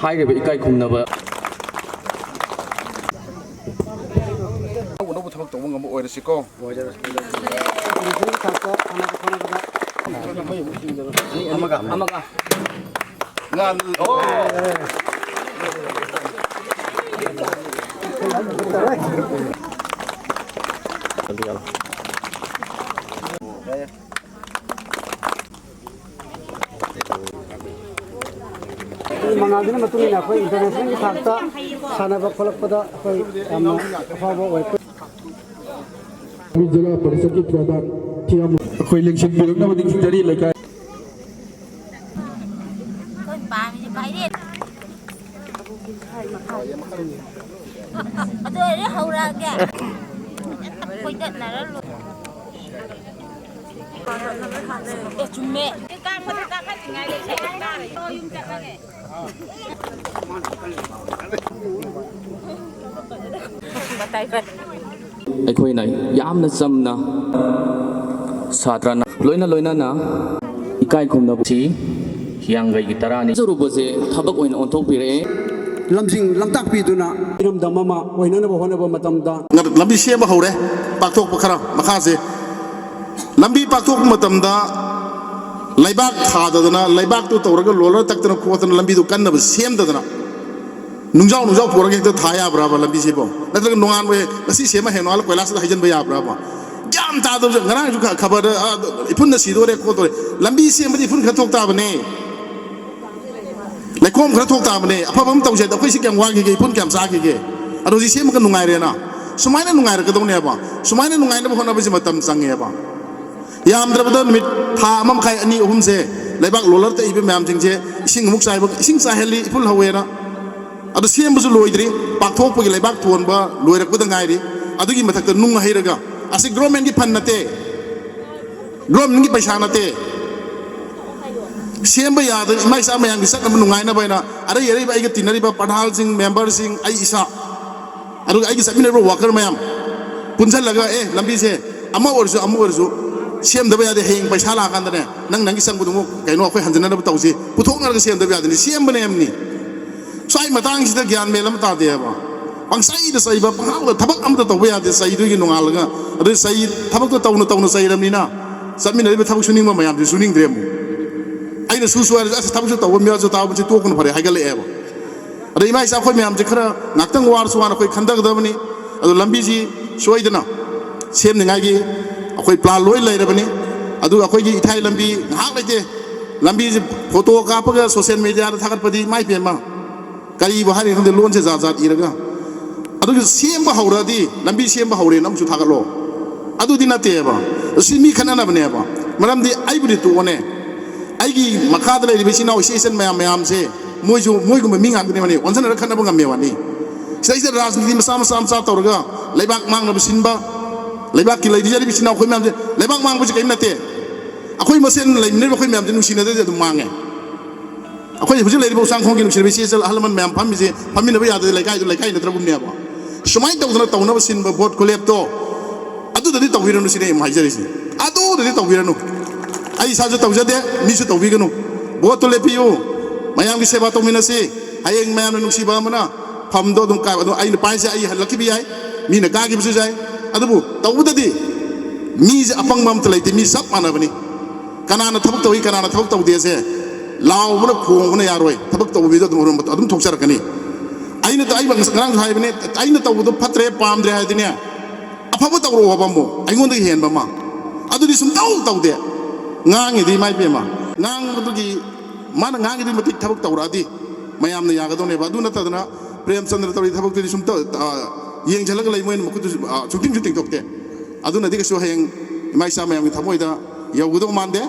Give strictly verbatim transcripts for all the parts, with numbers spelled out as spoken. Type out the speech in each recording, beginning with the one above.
ꯍꯥꯏꯔꯤꯕ ꯏꯀꯥꯏ ꯈꯨꯝꯅꯕ ꯑꯅꯧꯕ ꯊꯕꯛ ꯇꯧꯕ ꯉꯝꯕ ꯑꯣꯏꯔꯁꯤꯀꯣ꯫ ꯑꯃꯒ ꯑꯃꯒ ꯉꯥ-, ꯑꯣ꯫ ꯃꯉꯥꯜꯗꯨꯅ ꯃꯇꯨꯡ ꯏꯟꯅ ꯑꯩꯈꯣꯏ ꯏꯟꯇꯔꯅꯦꯁꯅꯦꯜꯒꯤ ꯊꯥꯛꯇ ꯁꯥꯟꯅꯕ ꯈꯣꯠꯂꯛꯄꯗ ꯑꯩꯈꯣꯏ ꯌꯥꯝꯅ ꯑꯐꯥꯎꯕ ꯑꯣꯏꯔꯛꯄ꯫ ꯖꯤꯂꯥ ꯄꯔꯤꯁꯠꯀꯤ ꯄ꯭ꯔꯙꯥꯟ ꯊꯤꯌꯥꯝ ꯑꯩꯈꯣꯏ ꯂꯦꯡꯁꯤꯟꯕꯤꯔꯛꯅꯕꯗꯤ ꯈꯤꯇꯔꯤ ꯂꯩꯀꯥꯏ꯫ ꯑꯩꯈꯣꯏ ꯄꯥꯝꯃꯤꯁꯦ ꯄꯥꯏꯔꯦꯠ꯫ ꯑꯗꯨ ꯑꯣꯏꯔꯗꯤ ꯍꯧꯔꯛꯑꯒꯦ꯫ ꯀꯣꯏꯆꯠꯅꯔ ꯂꯣꯏꯔꯦ꯫ ꯑꯦ, ꯆꯨꯝꯃꯦ꯫ ꯀꯥꯡ ꯃꯊꯛ ꯀꯥꯈꯠꯇ꯭ꯔꯤꯉꯩꯗ ꯏꯁꯩ ꯇꯥꯔꯦ꯫ ꯌꯨꯝ ꯆꯠꯂꯒꯦ꯫ ꯑꯩꯈꯣꯏꯅ ꯌꯥꯝꯅ ꯆꯝꯅ ꯁꯥꯇ꯭ꯔꯅ ꯂꯣꯏꯅ ꯂꯣꯏꯅꯅ ꯏꯀꯥꯏ ꯈꯨꯝꯅꯕꯁꯤ ꯍꯤꯌꯥꯡꯒꯩꯒꯤ ꯇꯔꯥꯅꯤ꯫ ꯆꯠꯆꯔꯨꯕꯁꯦ ꯊꯕꯛ ꯑꯣꯏꯅ ꯑꯣꯟꯊꯣꯛꯄꯤꯔꯛꯑꯦ꯫ ꯂꯝꯖꯤꯡ ꯂꯝꯇꯥꯛꯄꯤꯗꯨꯅ ꯏꯔꯝꯗꯝ ꯑꯃ ꯑꯣꯏꯅꯅꯕ ꯍꯣꯠꯅꯕ ꯃꯇꯝꯗ ꯂꯝꯕꯤ ꯁꯦꯝꯕ ꯍꯧꯔꯦ꯫ ꯄꯥꯛꯊꯣꯛꯄ ꯈꯔ ꯃꯈꯥꯁꯦ ꯂꯝꯕꯤ ꯄꯥꯛꯊꯣꯛꯄ ꯃꯇꯝꯗ ꯂꯩꯕꯥꯛ ꯊꯥꯗꯗꯅ, ꯂꯩꯕꯥꯛꯇꯨ ꯇꯧꯔꯒ ꯂꯣꯂꯔ ꯇꯛꯇꯅ ꯈꯣꯠꯇꯅ ꯂꯝꯕꯤꯗꯨ ꯀꯟꯅꯕ ꯁꯦꯝꯗꯗꯅ ꯅꯨꯡꯖꯥꯎ ꯅꯨꯡꯖꯥꯎ ꯄꯨꯔꯒ ꯍꯦꯛꯇ ꯊꯥ ꯌꯥꯕ꯭ꯔꯕ ꯂꯝꯕꯤꯁꯤꯕꯣ? ꯅꯠꯇ꯭ꯔꯒ ꯅꯣꯡꯉꯥꯟꯕ ꯉꯁꯤ ꯁꯦꯝꯃ ꯍꯌꯦꯡ ꯅꯣꯡꯉꯥꯜꯂ ꯀꯣꯏꯂꯥꯁꯇ ꯍꯩꯖꯤꯟꯕ ꯌꯥꯕ꯭ꯔꯕ? ꯒ꯭ꯌꯥꯟ ꯇꯥꯗꯕꯁꯦ꯫ ꯉꯔꯥꯡꯁꯨ ꯈ-, ꯈꯕꯔꯗ, ꯑ, ꯏꯐꯨꯟꯅ ꯁꯤꯗꯣꯔꯦ ꯈꯣꯠꯇꯣꯔꯦ꯫ ꯂꯝꯕꯤ ꯁꯦꯝꯕꯗꯤ ꯏꯐꯨꯟ ꯈꯔ ꯊꯣꯛ ꯇꯥꯕꯅꯦ, ꯂꯩꯈꯣꯝ ꯈꯔ ꯊꯣꯛ ꯇꯥꯕꯅꯦ꯫ ꯑꯐꯕ ꯑꯃ ꯇꯧꯁꯦ ꯍꯥꯏꯗ ꯑꯩꯈꯣꯏ ꯁꯤ ꯀꯌꯥꯝ ꯋꯥꯈꯤꯒꯦ, ꯏꯐꯨꯟ ꯀꯌꯥꯝ ꯆꯥꯈꯤꯒꯦ? ꯑꯗꯣ ꯍꯧꯖꯤꯛ ꯁꯦꯝꯃꯒ ꯅꯨꯡꯉꯥꯏꯔꯦꯅ꯫ ꯁꯨꯃꯥꯏꯅ ꯅꯨꯡꯉꯥꯏꯔꯛꯀꯗꯧꯅꯦꯕ꯫ ꯁꯨꯃꯥꯏꯅ ꯅꯨꯡꯉꯥꯏꯅꯕ ꯍꯣꯠꯅꯕꯁꯤ ꯃꯇꯝ ꯆꯪꯉꯦꯕ꯫ ꯌꯥꯝꯗ꯭ꯔꯕꯗ ꯅꯨꯃꯤꯠ ꯊꯥ ꯑꯃ ꯃꯈꯥꯏ, ꯑꯅꯤ, ꯑꯍꯨꯝꯁꯦ ꯂꯩꯕꯥꯛ ꯂꯣꯂꯔ ꯇꯛꯏꯕ ꯃꯌꯥꯝꯁꯤꯡꯁꯦ ꯏꯁꯤꯡ ꯑꯃꯨꯛ ꯆꯥꯏꯕ, ꯏꯁꯤꯡ ꯆꯥꯏꯍꯜꯂꯤ, ꯏꯐꯨꯜ ꯍꯧꯋꯦꯅ꯫ ꯑꯗꯨ ꯁꯦꯝꯕꯁꯨ ꯂꯣꯏꯗ꯭ꯔꯤ, ꯄꯥꯛꯊꯣꯛꯄꯒꯤ ꯂꯩꯕꯥꯛ ꯊꯣꯟꯕ ꯂꯣꯏꯔꯛꯄꯗ ꯉꯥꯏꯔꯤ꯫ ꯑꯗꯨꯒꯤ ꯃꯊꯛꯇ ꯅꯨꯡ ꯍꯩꯔꯒ, ꯑꯁꯤ ꯒꯣꯔꯃꯦꯟꯒꯤ ꯐꯟ ꯅꯠꯇꯦ, ꯒꯣꯔꯃꯦꯟꯒꯤ ꯄꯩꯁꯥ ꯅꯠꯇꯦ꯫ ꯁꯦꯝꯕ ꯌꯥꯗꯅ ꯏꯃꯥ ꯏꯆꯥ ꯃꯌꯥꯝꯒꯤ ꯆꯠꯅꯕ ꯅꯨꯡꯉꯥꯏꯅꯕ ꯍꯥꯏꯅ ꯑꯔꯩ ꯑꯔꯩꯕ ꯑꯩꯒ ꯇꯤꯟꯅꯔꯤꯕ ꯄ꯭ꯔꯙꯥꯟꯁꯤꯡ, ꯃꯦꯝꯕꯔꯁꯤꯡ, ꯑꯩ ꯏꯁꯥ, ꯑꯗꯨꯒ ꯑꯩꯒ ꯆꯠꯃꯤꯟꯅꯔꯤꯕ ꯋꯥꯀꯔ ꯃꯌꯥꯝ ꯄꯨꯟꯁꯤꯜꯂꯒ, "ꯑꯦ, ꯂꯝꯕꯤꯁꯦ ꯑꯃ ꯑꯣꯏꯔꯁꯨ ꯑꯃ ꯑꯣꯏꯔꯁꯨ ꯁꯦꯝꯗꯕ ꯌꯥꯗꯦ, ꯍꯌꯦꯡ ꯄꯩꯁꯥ ꯂꯥꯛꯑꯀꯥꯟꯗꯅꯦ ꯅꯪ ꯅꯪꯒꯤ ꯆꯪꯕꯗꯨ ꯑꯃꯨꯛ ꯀꯩꯅꯣ ꯑꯩꯈꯣꯏ ꯍꯟꯖꯤꯟꯅꯅꯕ ꯇꯧꯁꯤ", ꯄꯨꯊꯣꯛꯅꯔꯒ ꯁꯦꯝꯗꯕ ꯌꯥꯗꯦꯅꯤ, ꯁꯦꯝꯕꯅꯦ ꯍꯥꯏꯕꯅꯤ꯫ ꯁ꯭ꯋꯥꯏ ꯃꯇꯥꯡꯁꯤꯗ ꯒ꯭ꯌꯥꯟ ꯃꯦꯟ ꯑꯃ ꯇꯥꯗꯦꯕ꯫ ꯄꯪꯆꯩꯗ ꯆꯩꯕ, ꯄꯪꯍꯥꯎꯗ ꯊꯕꯛ ꯑꯃꯇ ꯇꯧꯕ ꯌꯥꯗꯦ, ꯆꯩꯗꯣꯏꯒꯤ ꯅꯣꯡꯉꯥꯜꯂꯒ꯫ ꯑꯗꯨ ꯆꯩ, ꯊꯕꯛꯇꯣ ꯇꯧꯅ ꯇꯧꯅ ꯆꯩꯔꯕꯅꯤꯅ ꯆꯠꯃꯤꯟꯅꯔꯤꯕ ꯊꯕꯛ ꯁꯨꯅꯤꯡꯕ ꯃꯌꯥꯝꯁꯦ ꯁꯨꯅꯤꯡꯗ꯭ꯔꯦ ꯑꯃꯨꯛ꯫ ꯑꯩꯅ ꯁꯨ ꯁꯨ ꯍꯥꯏꯔꯁꯨ, "ꯑꯁ, ꯊꯕꯛꯁꯨ ꯇꯧꯕ ꯃꯤꯁꯨ ꯇꯥꯕꯁꯤ ꯇꯣꯛꯄꯅ ꯐꯔꯦ" ꯍꯥꯏꯒꯠꯂꯛꯑꯦꯕ꯫ ꯑꯗ ꯏꯃꯥ ꯏꯆꯥ ꯑꯩꯈꯣꯏ ꯃꯌꯥꯝꯁꯦ ꯈꯔ ꯉꯥꯛꯇꯪ ꯋꯥꯔꯁꯨ ꯋꯥꯅ ꯑꯩꯈꯣꯏ ꯈꯟꯊꯒꯗꯕꯅꯤ꯫ ꯑꯗꯣ ꯂꯝꯕꯤꯁꯤ ꯁꯣꯏꯗꯅ ꯁꯦꯝꯅꯤꯡꯉꯥꯏꯒꯤ ꯑꯩꯈꯣꯏ ꯄ꯭ꯂꯥꯟ ꯂꯣꯏ ꯂꯩꯔꯕꯅꯤ꯫ ꯑꯗꯨꯒ ꯑꯩꯈꯣꯏꯒꯤ ꯏꯊꯥꯏ ꯂꯝꯕꯤ ꯉꯥꯏꯍꯥꯛ ꯂꯩꯇꯦ, ꯂꯝꯕꯤꯁꯤ ꯐꯣꯇꯣ ꯀꯥꯞꯄꯒ ꯁꯣꯁꯤꯌꯦꯜ ꯃꯦꯗꯤꯌꯥꯗ ꯊꯥꯒꯠꯄꯗꯤ ꯏꯃꯥꯏ ꯄꯦꯝꯃ ꯀꯔꯤꯕꯨ ꯍꯥꯏꯔꯤꯅꯣ ꯈꯪꯗꯦ, ꯂꯣꯟꯁꯦ ꯖꯥꯠ ꯖꯥꯠ ꯏꯔꯒ꯫ ꯑꯗꯨꯒ ꯁꯦꯝꯕ ꯍꯧꯔꯗꯤ, ꯂꯝꯕꯤ ꯁꯦꯝꯕ ꯍꯧꯔꯦꯅ ꯑꯃꯨꯛꯁꯨ ꯊꯥꯒꯠꯂꯣ꯫ ꯑꯗꯨꯗꯤ ꯅꯠꯇꯦꯕ꯫ ꯁꯤ ꯃꯤ ꯈꯠꯅꯅꯕꯅꯦꯕ꯫ ꯃꯔꯝꯗꯤ ꯑꯩꯕꯨꯗꯤ ꯇꯣꯛꯑꯣꯅꯦ, ꯑꯩꯒꯤ ꯃꯈꯥꯗ ꯂꯩꯔꯤꯕ ꯏꯆꯤꯟ ꯏꯅꯥꯎ, ꯏꯆꯦ ꯏꯆꯟ ꯃꯌꯥꯝ ꯃꯌꯥꯝꯁꯦ, ꯃꯣꯏꯁꯨ ꯃꯣꯏꯒꯨꯝꯕ ꯃꯤ ꯉꯥꯛꯇꯅꯦꯕꯅꯦ, ꯑꯣꯟꯁꯤꯟꯅꯔ ꯈꯠꯅꯕ ꯉꯝꯃꯦ ꯋꯥꯅꯤ꯫ ꯁꯤꯗꯩꯁꯤꯗ ꯔꯥꯖꯅꯤꯇꯤ ꯃꯆꯥ ꯃꯆꯥ ꯃꯆꯥ ꯇꯧꯔꯒ ꯂꯩꯕꯥꯛ ꯃꯥꯡꯅꯕ ꯁꯤꯟꯕ, ꯂꯩꯕꯥꯛꯀꯤ ꯂꯩꯔꯤꯖꯔꯤꯕ ꯏꯆꯤꯟ ꯏꯅꯥꯎ ꯑꯩꯈꯣꯏ ꯃꯌꯥꯝꯁꯦ, ꯂꯩꯕꯥꯛ ꯃꯥꯡꯕꯁꯤ ꯀꯔꯤꯝ ꯅꯠꯇꯦ꯫ ꯑꯩꯈꯣꯏ ꯃꯁꯦꯟ ꯂꯩꯃꯤꯟꯅꯔꯤꯕ ꯑꯩꯈꯣꯏ ꯃꯌꯥꯝꯁꯦ ꯅꯨꯡꯁꯤꯅꯗ꯭ꯔꯗꯤ ꯑꯗꯨꯝ ꯃꯥꯡꯉꯦ꯫ ꯑꯩꯈꯣꯏ ꯍꯧꯖꯤꯛ ꯂꯩꯔꯤꯕ ꯎꯆꯥꯡꯈꯣꯡꯒꯤ ꯅꯨꯡꯁꯤꯔꯕ ꯏꯆꯦ ꯏꯆꯜ ꯑꯍꯜ ꯂꯃꯟ ꯃꯌꯥꯝ ꯐꯝꯃꯤꯁꯦ, ꯐꯝꯃꯤꯟꯅꯕ ꯌꯥꯗ꯭ꯔꯗꯤ ꯂꯩꯀꯥꯏꯗꯨ ꯂꯩꯀꯥꯏ ꯅꯠꯇ꯭ꯔꯒꯨꯝꯅꯦꯕ꯫ ꯁꯨꯃꯥꯏꯅ ꯇꯧꯗꯅ ꯇꯧꯅꯕ ꯁꯤꯟꯕ ꯚꯣꯠ ꯈꯨꯂꯦꯞꯇꯣ ꯑꯗꯨꯗꯗꯤ ꯇꯧꯕꯤꯔꯅꯨ ꯁꯤꯅꯦ ꯑꯩ ꯑꯃꯨꯛ ꯍꯥꯏꯖꯔꯤꯁꯦ꯫ ꯑꯗꯨꯗꯗꯤ ꯇꯧꯕꯤꯔꯅꯨ꯫ ꯑꯩ ꯏꯁꯥꯁꯨ ꯇꯧꯖꯗꯦ, ꯃꯤꯁꯨ ꯇꯧꯕꯤꯒꯅꯨ꯫ ꯚꯣꯠꯇꯣ ꯂꯦꯞꯄꯤꯌꯨ, ꯃꯌꯥꯝꯒꯤ ꯁꯦꯕꯥ ꯇꯧꯃꯤꯟꯅꯁꯤ꯫ ꯍꯌꯦꯡ ꯃꯌꯥꯝꯅ ꯅꯨꯡꯁꯤꯕ ꯑꯃꯅ ꯐꯝꯗꯣ ꯑꯗꯨꯝ ꯀꯥꯏ-, ꯑꯗꯨꯝ ꯑꯩꯅ ꯄꯥꯏꯁꯦ ꯑꯩ ꯍꯜꯂꯛꯈꯤꯕ ꯌꯥꯏ, ꯃꯤꯅ ꯀꯥꯈꯤꯕꯁꯨ ꯌꯥꯏ꯫ ꯑꯗꯨꯕꯨ ꯇꯧꯕꯗꯗꯤ ꯃꯤꯁꯦ ꯑꯄꯪꯕ ꯑꯝꯇ ꯂꯩꯇꯦ, ꯃꯤ ꯆꯞ ꯃꯥꯟꯅꯕꯅꯤ꯫ ꯀꯅꯥꯅ ꯊꯕꯛ ꯇꯧꯏ, ꯀꯅꯥꯅ ꯊꯕꯛ ꯇꯧꯗꯦꯁꯦ ꯂꯥꯎꯕꯅ ꯈꯣꯡꯕꯅ ꯌꯥꯔꯣꯏ꯫ ꯊꯕꯛ ꯇꯧꯕ ꯃꯤꯗꯣ ꯑꯗꯨꯝ, ꯑꯗꯨꯝ ꯊꯣꯛꯆꯔꯛꯀꯅꯤ꯫ ꯑꯩꯅ ꯇ-, ꯑꯩ ꯉꯔꯥꯡꯁꯨ ꯍꯥꯏꯕꯅꯦ, ꯑꯩꯅ ꯇꯧꯕꯗꯣ ꯐꯠꯇ꯭ꯔꯦ, ꯄꯥꯝꯗ꯭ꯔꯦ ꯍꯥꯏꯔꯗꯤꯅꯦ, ꯑꯐꯕ ꯇꯧꯔꯛꯑꯣ ꯍꯥꯏꯕ ꯑꯃꯨꯛ, ꯑꯩꯉꯣꯟꯗꯒꯤ ꯍꯦꯟꯕ ꯑꯃ꯫ ꯑꯗꯨꯗꯤ ꯁꯨꯝꯇꯧ ꯇꯧꯗꯦ꯫ ꯉꯥꯡꯉꯤꯗꯤ ꯏꯃꯥ ꯏꯕꯦꯝꯃ, ꯉꯥꯡꯕꯗꯨꯒꯤ, ꯃꯥꯅ ꯉꯥꯡꯉꯤꯗꯨꯒꯤ ꯃꯇꯤꯛ ꯊꯕꯛ ꯇꯧꯔꯛꯑꯗꯤ ꯃꯌꯥꯝꯅ ꯌꯥꯒꯗꯧꯅꯦꯕ꯫ ꯑꯗꯨ ꯅꯠꯇꯗꯅ ꯄ꯭ꯔꯦꯝꯆꯟꯗ꯭ꯔ ꯇꯧꯔꯤ ꯊꯕꯛꯇꯨꯗꯤ ꯁꯨꯝꯇ, ꯑ, ꯌꯦꯡꯁꯤꯜꯂꯒ ꯂꯩ, ꯃꯣꯏꯅ ꯃꯈꯨꯠꯇꯨꯁꯨ, ꯑ, ꯁꯨꯡꯇꯤꯡꯁꯨ ꯇꯤꯡꯊꯣꯛꯇꯦ꯫ ꯑꯗꯨꯅꯗꯤ ꯀꯩꯁꯨ ꯍꯌꯦꯡ ꯏꯃꯥ ꯏꯆꯥ ꯃꯌꯥꯝꯒꯤ ꯊꯃꯣꯏꯗ ꯌꯧꯒꯗꯧ ꯃꯥꯟꯗꯦ꯫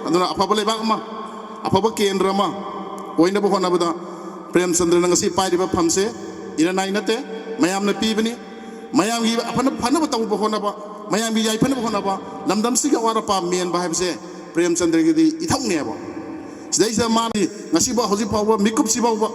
ꯑꯗꯨꯅ ꯑꯐꯕ ꯂꯩꯕꯥꯛ ꯑꯃ, ꯑꯐꯕ ꯀꯦꯟꯗ꯭ꯔ ꯑꯃ ꯑꯣꯏꯅꯕ ꯍꯣꯠꯅꯕꯗ ꯄ꯭ꯔꯦꯝꯆꯟꯗ꯭ꯔꯅ ꯉꯁꯤ ꯄꯥꯏꯔꯤꯕ ꯐꯝꯁꯦ ꯏꯔꯅꯥꯏ ꯅꯠꯇꯦ, ꯃꯌꯥꯝꯅ ꯄꯤꯕꯅꯤ꯫ ꯃꯌꯥꯝꯒꯤ ꯑꯐꯅ-, ꯐꯅꯕ ꯇꯧꯕ ꯍꯣꯠꯅꯕ, ꯃꯌꯥꯝꯒꯤ ꯌꯥꯏꯐꯅꯕ ꯍꯣꯠꯅꯕ, ꯂꯝꯗꯝꯁꯤꯒꯤ ꯑꯋꯥꯠ ꯑꯄꯥ ꯃꯦꯟꯕ ꯍꯥꯏꯕꯁꯦ ꯄ꯭ꯔꯦꯝꯆꯟꯗ꯭ꯔꯒꯤꯗꯤ ꯏꯊꯧꯅꯦꯕ꯫ ꯁꯤꯗꯩꯁꯤꯗ ꯃꯥꯅ ꯉꯁꯤꯐꯥꯎ, ꯍꯧꯖꯤꯛ ꯐꯥꯎꯕ, ꯃꯤꯀꯨꯞꯁꯤ ꯐꯥꯎꯕ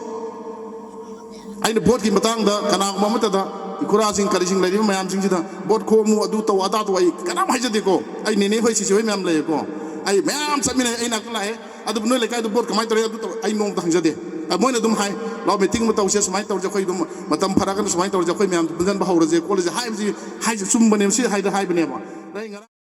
ꯑꯩꯅ ꯚꯣꯠꯀꯤ ꯃꯇꯥꯡꯗ ꯀꯅꯥꯒꯨꯝꯕ ꯑꯃꯠꯇꯗ, ꯏꯈꯨꯔꯥꯁꯤꯡ ꯀꯔꯤꯁꯤꯡ ꯂꯩꯔꯤꯕ ꯃꯌꯥꯝꯁꯤꯡꯁꯤꯗ ꯚꯣꯠ ꯈꯣꯝꯃꯨ, ꯑꯗꯨ ꯇꯧ, ꯑꯗꯥ ꯇꯧ, ꯑꯩ ꯀꯅꯥꯝ ꯍꯥꯏꯖꯗꯦꯀꯣ꯫ ꯑꯩ ꯅꯦꯅꯦ ꯍꯣꯏ, ꯁꯤꯁꯤ ꯍꯣꯏ ꯃꯌꯥꯝ ꯂꯩꯌꯦꯀꯣ꯫ ꯑꯩ ꯃꯌꯥꯝ ꯆꯠꯃꯤꯟꯅꯩ, ꯑꯩ ꯅꯥꯛꯇ ꯂꯥꯛꯑꯦ꯫ ꯑꯗꯨꯕꯨ ꯅꯣꯏ ꯂꯩꯀꯥꯏꯗꯨ ꯚꯣꯠ ꯀꯃꯥꯏꯅ ꯇꯧꯔꯦ, ꯑꯗꯨ ꯇꯧ, ꯑꯩ ꯅꯣꯡꯃꯇ ꯍꯪꯖꯗꯦ꯫ ꯑ, ꯃꯣꯏꯅ ꯑꯗꯨꯝ ꯍꯥꯏ, "ꯂꯥꯛꯑꯣ, ꯃꯤꯇꯤꯡ ꯑꯃ ꯇꯧꯁꯦ, ꯁꯨꯃꯥꯏꯅ ꯇꯧꯔꯁꯦ, ꯑꯩꯈꯣꯏ ꯑꯗꯨꯝ ꯃꯇꯝ ꯐꯔꯒꯅ ꯁꯨꯃꯥꯏꯅ ꯇꯧꯔꯁꯦ, ꯑꯩꯈꯣꯏ ꯃꯌꯥꯝ ꯄꯨꯟꯁꯤꯟꯕ ꯍꯧꯔꯁꯦ ꯈꯣꯠꯂꯁꯦ" ꯍꯥꯏꯕꯁꯤ, ꯍꯥꯏꯁꯦ ꯆꯨꯝꯕꯅꯦꯕ, ꯁꯤ ꯍꯥꯏꯗ ꯍꯥꯏꯕꯅꯦꯕ꯫ ꯑꯗ ꯑꯩ ꯉꯔꯥꯡ